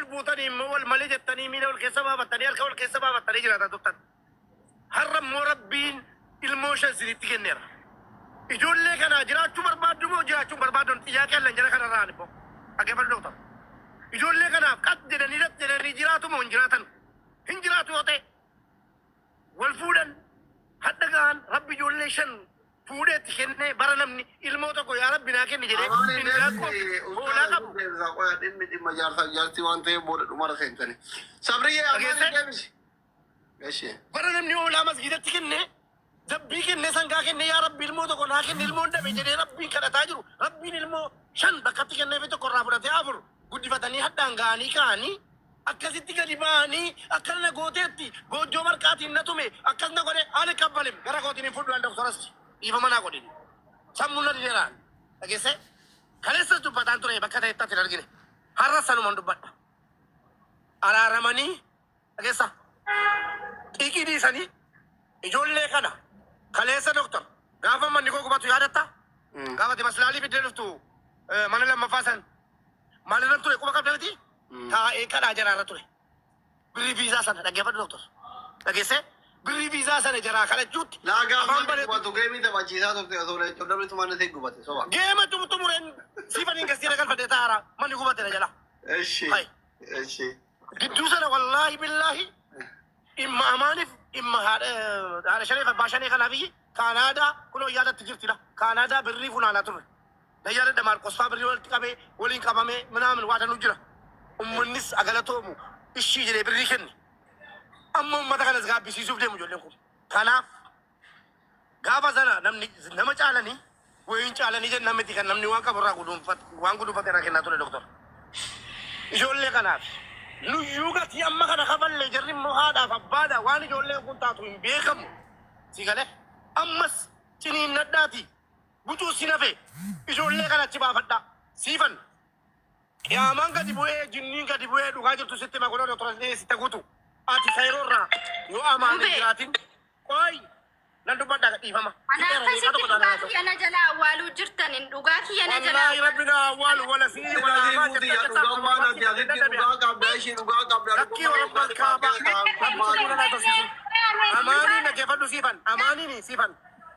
wal buutanii immoo wal malee jettanii miila wal keessa baafattanii harka wal keessa baafattanii jiraataa turtan. Har'a immoo Rabbiin ilmoo shan isinitti kenneera. Ijoollee kanaa jiraachuu barbaaddu moo jiraachuu hin barbaaddu? Xiyyaaqee allan jara kanarraa ani immoo. Dhaggeeffadhu doktar. Ijoollee kanaaf qat jedhanii lat jedhanii jiraatu moo hin jiraatan? Hin jiraatu yoo ta'e wal fuudhan hadha gahan Rabbi ijoollee shan fuudhee itti kennee bara namni ilmoo tokko yaa Rabbi naa kenni jedhee Amaan hin indaanqoo deebisi hoolaa ustaaz qabu. hin deebisa qoya dhimmi dhimma jaarsaa jaartii waan ta'eef booda dhumara seentani. Sabriyyee amaan hin Dhageessee? deebisi. Eshi. Bara namni hoolaa masgiidatti kennee zabbii kennee sangaa kennee yaa Rabbi ilmoo tokko naa kenni ilmoon dhabe jedhee Rabbiin kadhataa jiru Rabbiin ilmoo shan bakkatti kennee fi tokko irraa fudhatee afur guddifatanii hadhaan ga'anii ka'anii akkasitti gadi ba'anii akkana na gooteetti goojjoo marqaatiin na tume akkas na godhe ani kabbalim gara kootiin hin fudhu an doktoras dhiifama naa godhin sammuun na dideeraan dhageessee kaleessas dubbataan ture bakka ta'etti ati hin argine har'a sanuman dubbadha araaramanii Dhageessa? Xiiqii dhiisanii ijoollee kana kaleessa doktor gaafa manni koo gubatu yaadatta? Gaafa ati maslaalii fiddee dhuftu mana lammaffaa san maalirran ture quba qabda miti? Taa'ee kadhaa jaraarra ture. Birrii viizaa sana dhaggeeffadhu doktor. Dhageessee? Birrii viizaa sana jaraa kadhachuutti Laa gaafa afaan manni bareedu. gubatu geemii taphachiisaa turte osoo leencoo namni tumaan isii gubate soba. Geema xumureen siifaniin gastiira galfadhee taa'aara manni gubate na jala. Eshi. Hai. Eshi. Gidduu sana wallaahi billaahi dhimma amaaniif dhimma haadha haadha shaneef abbaa shanee kanaaf iyyi Kaanaadaa kunoo yaadatti jirtidha. Kaanaadaa birrii funaanaa turre. Na yaadadha Maarqos faa birrii walitti qabee waliin qabamee minaamin waa danuu jira. Ummannis agalatoomu ishii jedhee birrii kenne. Amma ummata kanas gaabbisiisuuf deemu ijoolleen kun. Kanaaf Gaafa sana namni nama caalanii wayiin caalanii jennaan miti kan namni waan qabu irraa guduunfate waan guduunfate irraa kennaa ture doktor. Ijoollee kanaaf nuyyuu gatii amma kana kafalle jarri immoo haadhaaf abbaadha waan ijoolleen kun taatu hin beekamu. Si galee ammas ciniinnadhaati bucuu si nafe ijoollee kana achi baafadhaa siifan. Qiyaamaan gadi bu'ee jinniin gadi bu'ee dhugaa jirtu sitti hima kunoo doktor Asliin sitti guutu. Ati kayroo irraa yoo amaan hin Mubee. jiraatin qoy nan dubbadha dhiifama. Ana Fixeera akkasitti daqiiqaa tokko dhugaa taanaan kiyya na jala awwaaluu jirtan hin dhugaa kiyya na jala Wallaahi rabbi na awwaalu wala sii wala Sila amaa muti jettan ya keessaa dhugaa amma waan ati asitti dhugaa qabda ishii dhugaa qabda Lakkii warra kaabaa rabbi fuula na tolchisu. Amaanii dhaggeeffadhu siifan amaaniin siifan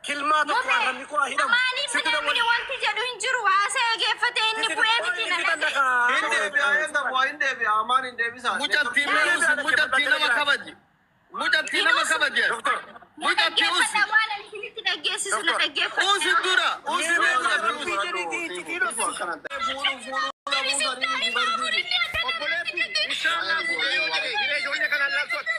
kilmaa tokko Mube arrabni koo haa hidhamu. amaanii Sitti minamini dawwali. wanti jedhu hin jiru haasaa egeeffate inni Sitti bu'ee miti na sitti dhagaye. danda'a. Hin deebi'a hin deebi'a hin deebi'a amaan hin deebisa. Mucattii mee usi mucattii nama kabaji. Mucattii nama kabaji. Doktor. Na Mucattii usi. dhaggeeffadha waan ani isinitti dhaggeessisu na Doktor. dhaggeeffadha. Usi dura. Usi mee mucattii Rabbii usi. jedhiitii iccitii dhossi. Fuudhu fuudhu dhabuu sanii miti barsiisi. Obboleetti inshaallah fuudhee yoo jedhe hiree ijoollee kanaan laaltu ati.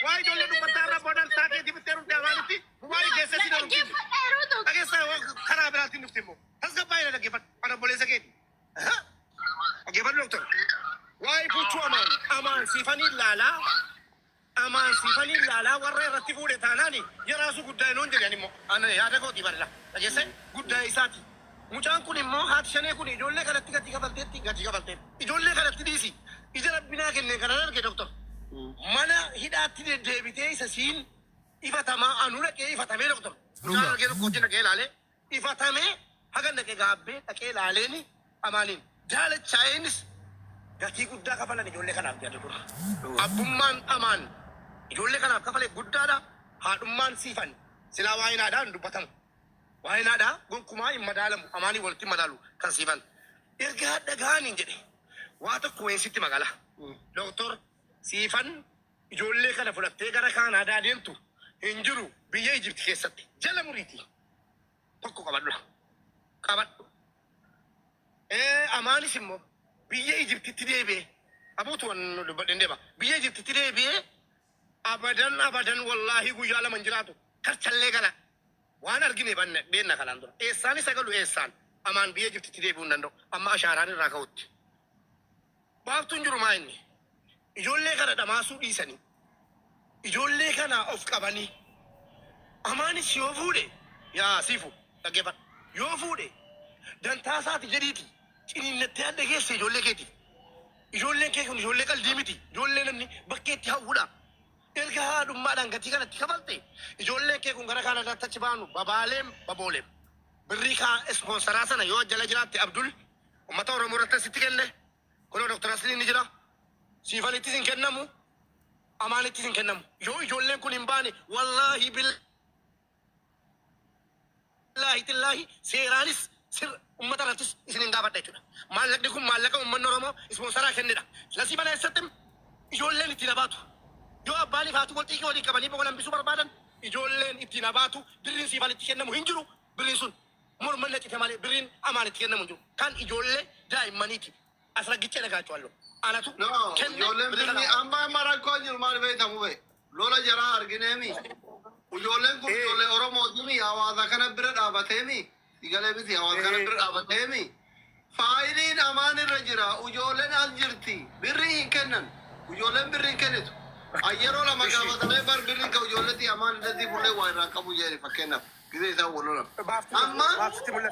Waa ijoollee dubbattaa irra boodaan taateetii bittee dhufte amaanitti Mubaarik geessee Na si dhorkiti. dhaggeeffadha yeroo tokko. Dhageessaa karaa biraatiin dhufte immoo. Tasgabbaa'ee na dhaggeeffadhu. Kan obboleessa keeti. Dhaggeeffadhu doktor. Waa'ee fuuchuu amaan amaan siifanii laalaa amaan siifanii laalaa warra irratti fuudhe taanaani yeraasu guddaa inoon jedhe ani immoo ana yaada kootii barla dhageesse guddaa isaati. Mucaan kun immoo haati shanee kun ijoollee kanatti gatii kafalteetti gatii kafalteetti ijoollee kanatti dhiisi ija rabbinaa kenneen kanan arge doktor. Mana hidhaatti deddeebitee isa siin ifatamaa anuu dhaqee ifatamee doktor. Mucaan Dhugaa. argee tokko wajjin dhaqee ilaalee ifatamee hagan dhaqee gaabbee dhaqee ilaaleeni amaaniin jaalachaa'eenis gatii guddaa kafalan ijoollee kanaaf jedhu dur. Abbummaan amaan ijoollee kanaaf kafale guddaadha. Haadhummaan siifan silaa waa'een haadhaa hin dubbatamu. Waa'een haadhaa gonkumaa hin madaalamu. Amaanii walitti hin madaalu kan siifan. Erga hadha ga'aniin jedhe waa tokko wayiin sitti magala. Doktor siifan ijoollee kana fudhattee gara Kaanaadaa deemtu hin jiru biyya Ijipti keessatti jala muriiti tokko qabadhu qabadhu. Amaanis immoo biyya Ijiptitti deebi'ee abuutu waan dubbadheen deema biyya Ijiptitti deebi'ee abadan abadan wallaahi guyyaa lama hin jiraatu karchallee gala waan argine banne beenna kanaan dura eessaan isa galu eessaan amaan biyya Ijiptitti deebi'uu hin danda'u amma ashaaraan irraa ka'utti. Baaftuun jiru maa inni? Ijoollee kana dhamaasuu dhiisanii, ijoollee kana of qabanii, amaanis yoo fuudhe, yaa siifu dhaggeeffadhu, yoo fuudhe dantaa isaati jedhiiti ciniinnattee adda geesse ijoollee keetiif. Ijoolleen kee kun ijoollee qaldii miti, ijoollee namni bakkeetti hawwudha. Erga haadhummaadhaan gatii kanatti kafalte, ijoolleen kee kun gara Kaanadaatti achi baanu babaaleem babooleem. Birrii kaa ispoonsaraa sana yoo jala jiraatte Abdul Ummata Oromoo irratti asitti kenne. Kunoo Dr. Asliin ni jira. Siifanittis hin kennamu, Amaanittis hin kennamu. Yoo ijoolleen kun hin baane, wallaahi billaahi tillaahi, seeraanis sir ummata irrattis isin hin gaafadha jechuudha. Maallaqni kun maallaqa uummanni Oromoo ispoonsaraa kennedha. Lasii mana eessatti ijoolleen ittiin habaatu. Yoo abbaanii fi haati wal xiiqii walii qabanii wal hambisuu barbaadan, ijoolleen ittiin habaatu. Birriin Siifanitti kennamu hin jiru. Birriin sun morma na cite malee birriin Amaanitti kennamu hin jiru. Kan ijoollee daa'immaniiti. As raggichee dhagaachuu anatu No, kenne ijoolleen birrii birrii kana. Amma amma rakkoo jiru maal beektamu be? Lola jaraa argineemi. Ijoolleen kun ijoollee Oromootimi, hawaasa kana bira dhaabateemi. Sigalee miti, hawaasa kana bira dhaabateemi. Faayiliin Amaan irra jira. Ijoolleen as jirti. Birrii hin kennan. Ijoolleen birrii hin kennitu. Yeroo lama gaafatamee bar, birriin ka ijoolletti Amaan irratti fuullee waa irraa qabu jedhe, fakkeenyaaf. Gizee isaan wal lolan. Amma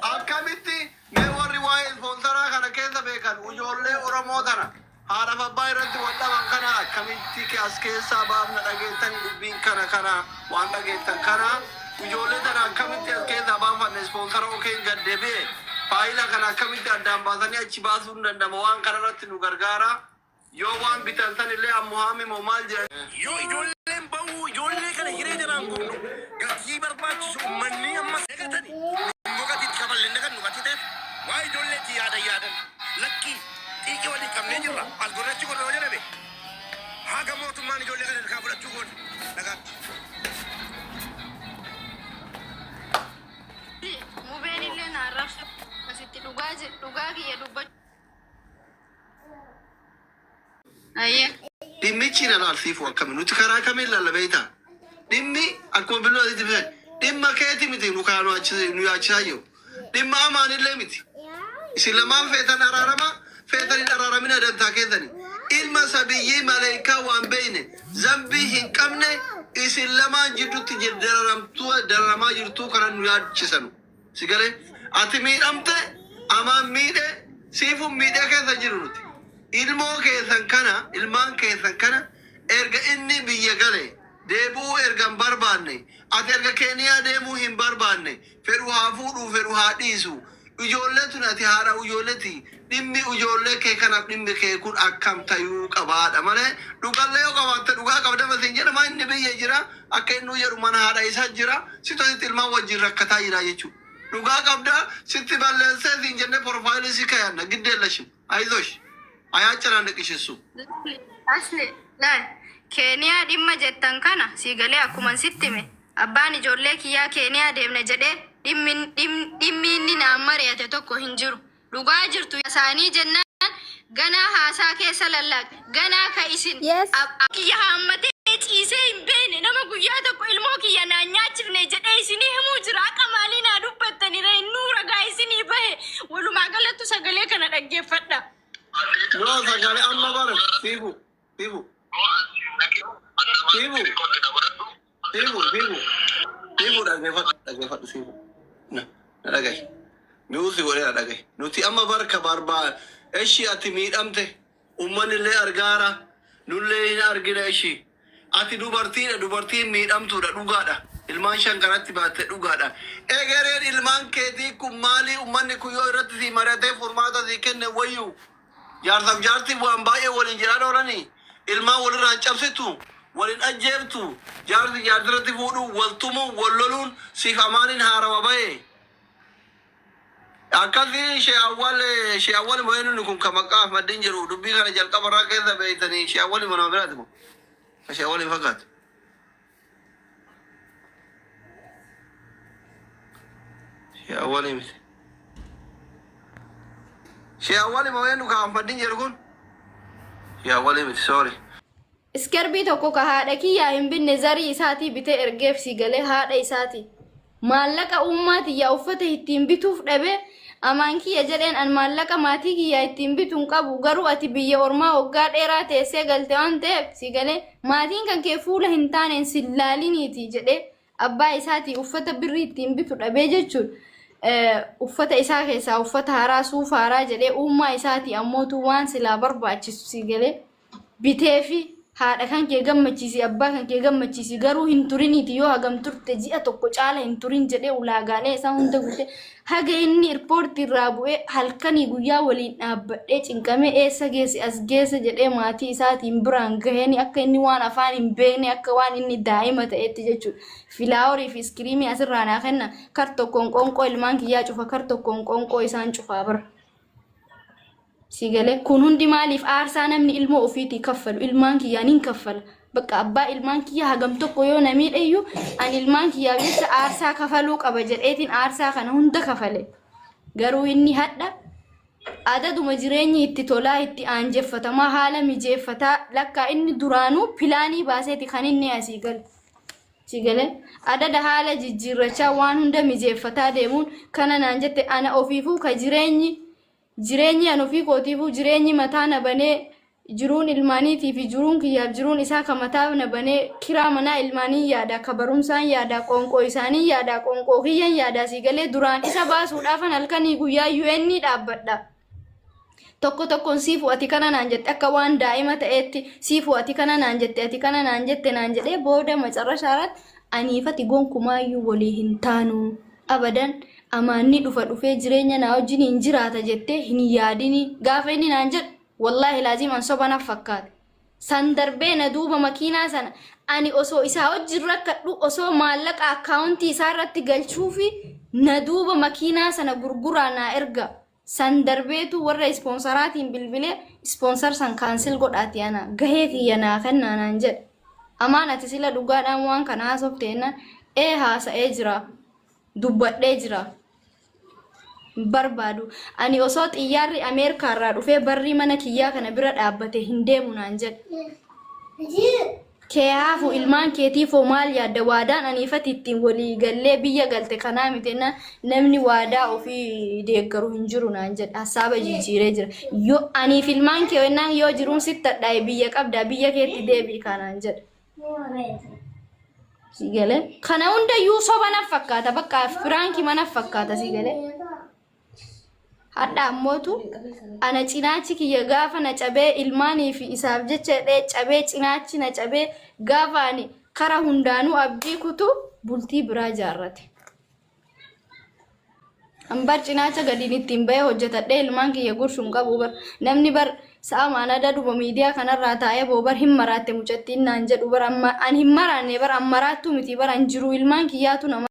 akkamitti mee warri waa'ee ispoonsaraa kana keessa beekan, ijoollee Oromoo tana haadhaaf abbaa irratti wal dhaban kana akkamitti as keessaa baafna? Dhageettan dubbiin kana kana waan dhageettan kana, ijoollee tana akkamitti as keessaa baafanne? Ispoonsara okeen gad deebi'e, faayila kana akkamitti addaan baasanii achi baasuu hin danda'ama? Waan kana irratti nu gargaara. Yoo waan bitan san illee ammoo haami moo maal jedhan? Yoo ijoolleen bahuu, ijoollee kana hiree jaraan gubnu, gatii barbaachisu uummanni amma dagatani. Immoo gatii itti kafallee dagannu gatii ta'eef waa ijoolleetti yaadan yaadan lakkii xiiqii waliin qabnee jirra. As gorrachi gorra yoo jedhame, haga mootummaan ijoollee kana harkaa fudhachuu goone nagaatti. Mubeen illee na arrabsu asitti dhugaa dhugaa kiyya dubbachuu. Ayyee. Dhimmichi na laalsiifu akkami nuti karaa kamiin laalla beektaa? Dhimmi akkuma billuu asitti bitan dhimma keeti miti, nu kaa nu yaachisaa jiru. Dhimma Amaanillee miti. Isin lamaan feetan araarama, feetan hin araaramina, dantaa keessani. Ilma sabiyyii maleekaa waan beeyne zambii hin qabne isin lamaan jidduutti dararamtuu dararamaa jirtuu kana nu yaachisanu. Si galee, ati miidhamte, Amaan miidhe, Siifuun miidhee keessa jiru nuti. Ilmoo keessan kana, ilmaan keessan kana, erga inni biyya gale deebi'uu erga hin barbaanne, ati erga Keeniyaa deemuu hin barbaanne, fedhu haa fuudhuu, fedhu haa dhiisu. Ijoollee tun, ati haadha ijoolleeti. Dhimmi ijoollee kee kanaaf dhimmi kee kun akkam tayuu qabaadha malee, dhugallee yoo qabaatte dhugaa qabdama siin jedhama. Inni biyya jira, akka inni jedhu mana haadha isaa jira, situ asitti ilmaan wajjin rakkataa jira jechuudha. Dhugaa qabda, sitti balleessee siin jennee profile si kayanna, giddeellashim, አይዞሽ, አያጨናንቅሽ እሱ። Asli laal, Keeniyaa dhimma jettan kana si galee, akkuma sitti hime, abbaan ijoollee kiyyaa Keeniyaa deemne jedhee dhimmi dhimmi inni naan mari'ate tokko hin jiru. Dhugaa jirtu isaanii jennaan ganaa haasaa keessa lallaaq ganaa ka isin Yes. Kiyya haammatee ciisee hin beekne, nama guyyaa tokko ilmoo kiyya naan nyaachifne jedhee isinii himuu jira. Akka maalii naa dubbattanire? Innuu ragaa isinii bahe. Walumaa galattu sagalee kana dhaggeeffadha. No, sagalee amma bara Siifu, Siifu, Siifu, Siifu, Siifu, Siifu, dhaggeeffadhu, dhaggeeffadhu, Siifu, na na dhagahi, mi'uusi godhee na dhagahi. Nuti amma barka barbaa eshi, ati miidhamte, ummanni illee argaara, nullee hin argina. Eshi, ati dubartiidha, dubartiin miidhamtuudha, dhugaadha. Ilmaan shan kanatti baatte, dhugaadha. Egereen ilmaan keetii kun maali? Ummanni kun yoo irratti sii mari'atee furmaata sii kenne wayyu. Jaarsaaf jaartiin waan baay'ee waliin jiraan oolanii ilmaan walirraan cabsitu, waliin ajjeeftu, jaarsi jaartirratti fuudhuu, wal tumuu, wal loluun siif Amaaniin haarawa bahe. Akkasii shee Awwal, shee Awwal moo eenyuun kun ka maqaa Ahmadiin jedhu dubbii kana jalqabarraa keessa beeytanii? Shee Awwal moo nama biraati moo? Ka shee Awwal hin fakkaatu. Shee Awwal miti. Shee Awwal moo eenyu ka Ahmadiin jedhu kun? Shee Awwal miti, sorry. Iskerbii tokko ka haadha kiyyaa hin binne zarii isaatii bitee ergeef, si galee, haadha isaati. Maallaqa uummaa tiyyaa uffata ittiin bituuf dhabe, Amaan kiyya jedheen, an maallaqa maatii kiyyaa ittiin bitu hin qabu, garuu ati biyya ormaa waggaa dheeraa teessee galte waan ta'eef, si galee, maatiin kan kee fuula hin taaneen sin laaliniiti jedhee abbaa isaatii uffata birrii ittiin bitu dhabee jechuun, uffata isaa keessaa uffata haaraa, suufa haaraa jedhee, uummaa isaatii ammootu waan silaa barbaachisu, si galee, biteefi. Haadha kan kee gammachiisi, abbaa kan kee gammachiisi, garuu hin turiniiti, yoo hagam turte ji'a tokko caala hin turin jedhee ulaagaalee isaa hunda guute. Haga inni airportii irraa bu'ee halkanii guyyaa waliin dhaabbadhee cinqamee, eessa geesse, as geesse jedhee maatii isaatiin biraan gaheen, akka inni waan afaan hin beekne, akka waan inni daa'ima ta'etti jechuudha. Flowerii fi iskiriimii asirraa naa kenna, kar tokkoon qoonqoo ilmaan kiyyaa cufa, kar tokkoon qoonqoo isaan cufaa bira. Si galee? Kun hundi maaliif? Aarsaa namni ilmoo ofiitii kaffalu ilmaan kiyyaa nin kaffala. Bakka abbaa ilmaan kiyyaa hagam tokko yoo na miidheyyuu, ani ilmaan kiyyaaf jecha aarsaa kafaluu qaba jedheetiin aarsaa kana hunda kafale. Garuu inni hadha adaduma jireenyi itti tolaa, itti aanjeffatamaa, haala mijeeffataa, lakkaa inni duraanuu planii baaseeti kan inni asii galu. Si galee? Adada haala jijjiirrachaa, waan hunda mijeeffataa deemuun kana naan jette, ana ofiifuu ka jireenyi an ofii kootiifuu jireenyi mataa na banee, jiruun ilmaaniitii fi jiruun kiyyaaf jiruun isaa ka mataa na banee, kiraa manaa ilmaanii yaada, ka barumsaan yaada, qoonqoo isaanii yaada, qoonqoo kiyyan yaada. Si galee? Duraan isa baasuudhaafan halkanii guyyaa UN dhaabbadha. Tokko tokkoon siifu ati kana naan jette, akka waan daa'ima ta'eetti siifu ati kana naan jette, ati kana naan jette naan jedhee, booda macarrashaarratti aniifati gonkumaayyuu walii hin taanu abadan, amaanni dhufa dhufee jireenya naa wajjin hin jiraata jettee hin yaadini gaafa inni naan jedhu, wallaahi laaziim an soba naf fakkaate. San darbee na duuba makiinaa sana ani osoo isaa wajjin rakkadhu, osoo maallaqa accountii isaa irratti galchuufi, na duuba makiinaa sana gurguraa naa erga. San darbeetu warra sponsoraatiin bilbilee, sponsor san cancel godhaati ana gahee kiyya naa kennaa naan jedhe. Amaan, ati sila dhugaadhaan waan kana haasofte jennaan, ee haasa'ee jira, dubbadhee jira. Barbaadu ani osoo xiyyaarri Ameerikaarraa dhufee barrii mana kiyyaa kana bira dhaabbate hin deemu naan jedhe. Kee haafu ilmaan keetiifoo maal yaadda? Waadaan aniifati ittiin walii gallee biyya galte kanaa miti jennaan, namni waadaa ofii deeggaru hin jiru naan jedhe. Hassaaba jijjiiree jira. Yoo aniif ilmaan kee jennaan, yoo jiruun sitti hadhaa'e biyya qabdaa, biyya keetti deebi'i kanaan jedhe. Si galee? Kana hundayyuu soba naf fakkaata, bakka prankii mana fakkaata, si galee? Hadha ammootu ana cinaachi kiyya gaafa na cabee, ilmaanii fi isaaf jecha jedhee cabee, cinaachi na cabee, gaafa ani kara hundaanuu abdii kutu bultii biraa jaarrate. Ambar cinaacha gadiin ittiin bahee hojjetadhee ilmaan kiyya gurshuun qabu bar. Namni bar sa'a maanada dhuma miidiyaa kanarraa taa'ee boo bar hin maraatte mucattiin naan jedhu bar, amma an hin maraanne bar, an maraattuu miti bar, an jiru ilmaan kiyyaatu nama.